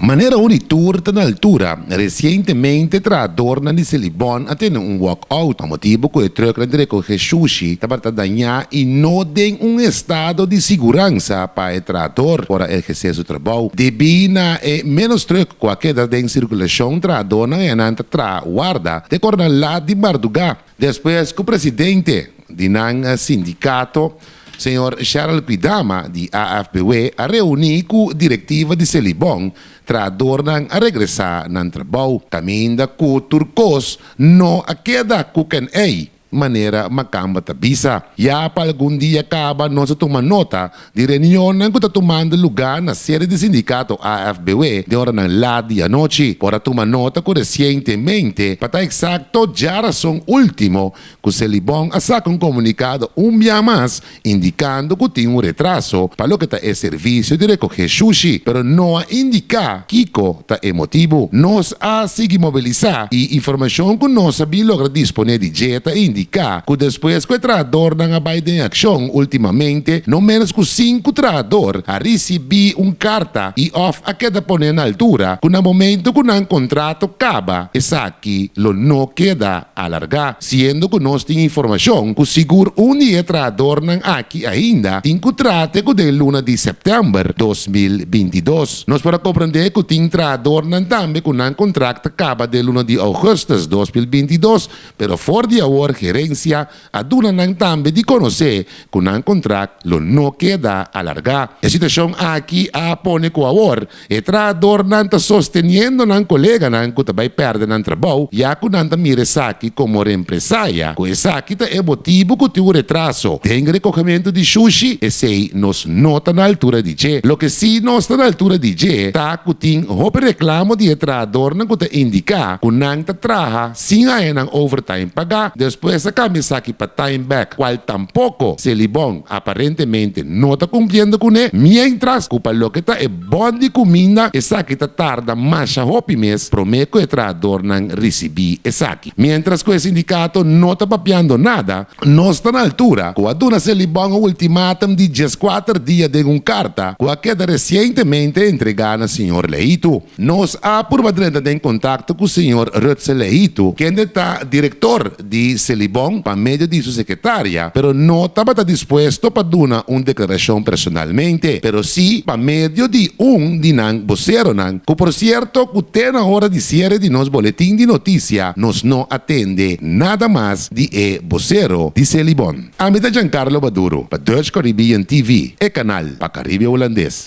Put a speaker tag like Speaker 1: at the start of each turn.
Speaker 1: Manera un i tur ta na altura, resientemente trahadornan di Selibon a tene un walk-out pa motibu ku e trùknan di rekohé shushi tabata dañá i no den un estado di siguransa pa e trahador por a ehersé su trabou. Debí na e ménos trùk ku a keda den sirkulashon, trahadornan a nan ta traha warda te kor nan lat di mardugá. Despues ku presidente di nan sindikato, señor Sherel Kwidama di AFBW a reuní ku direktiva di Selibon, trahadornan a regresá nan trabou, kaminda ku tur kos no a keda ku ken ei, manera Makamba ta bisa. Ya pa algun dia kaba nos a tuma nota di reunionnan ku ta tumando lugá na sede di sindikato AFBW den oranan lat di anochi. Por a tuma nota ku resientemente, pa ta eksakto djarason último, ku Selibon a saka un komunikado un bia mas indikando ku tin un retraso pa loke ta e servisio di rekohé shushi, pero no a indiká kiko ta e motibu. Nos a sigui mobilisá i informashon ku nos a bin logra disponé di dje ta indiká ku despues ku e trahadornan a bai den akshon últimamente no ménos ku sinku trahador a risibí un karta i òf a keda poné na altura ku na momentu ku nan kontrato kaba esaki lo no keda alargá, siendo ku nos tin informashon ku sigur un di e trahadornan aki ainda tin ku traha te ku den luna di sèptèmber 2022. Nos por a komprendé ku tin trahadornan tambe ku nan kontrakt ta kaba den luna di ougùstùs 2022, pero for di awor gerensia a duna nan tambe di konosé ku nan kontrakt lo no keda alargá. E situashon aki a pone ku awor E trahadornan ta sosteniendo nan koleganan ku ta bai pèrdè nan trabou, ya ku nan ta mira esaki komo reempresaya, ku esaki ta e motibu ku tin un retraso den rekogementu di shushi, esei nos no ta na altura di dje. Loke sí nos ta na altura di dje ta ku tin hopi reklamo di e trahadornan ku ta indiká ku nan ta traha sin haña nan overtime pagá, despues a kambia esaki pa time back, kual tampoko Selibon aparentemente no ta kumpliendo kuné, mientras ku pa loke ta e bòn di kuminda esaki ta tarda masha hopi mes promé ku e trahadornan risibí esaki. Mientras ku e sindikato no ta papiando nada, nos ta na altura ku a duna Selibon un ultimatum di 14 dia den un karta ku a keda resientemente entregá na señor Leito. Nos a purba drenta den kontakto ku señor Rutse Leito, kende ta direktor di Selibon pa medio di su sekretaria, pero no tabata dispuesto pa duna un deklarashon personalmente, pero sí pa medio di un di nan boseronan, ku por sierto ku te na ora di siere di nos boletin di notisia nos no a tende nada mas di e bosero di Selibon. Ami ta Giancarlo Maduro pa Dutch Caribbean TV, e kanal pa Karibe Hulandes.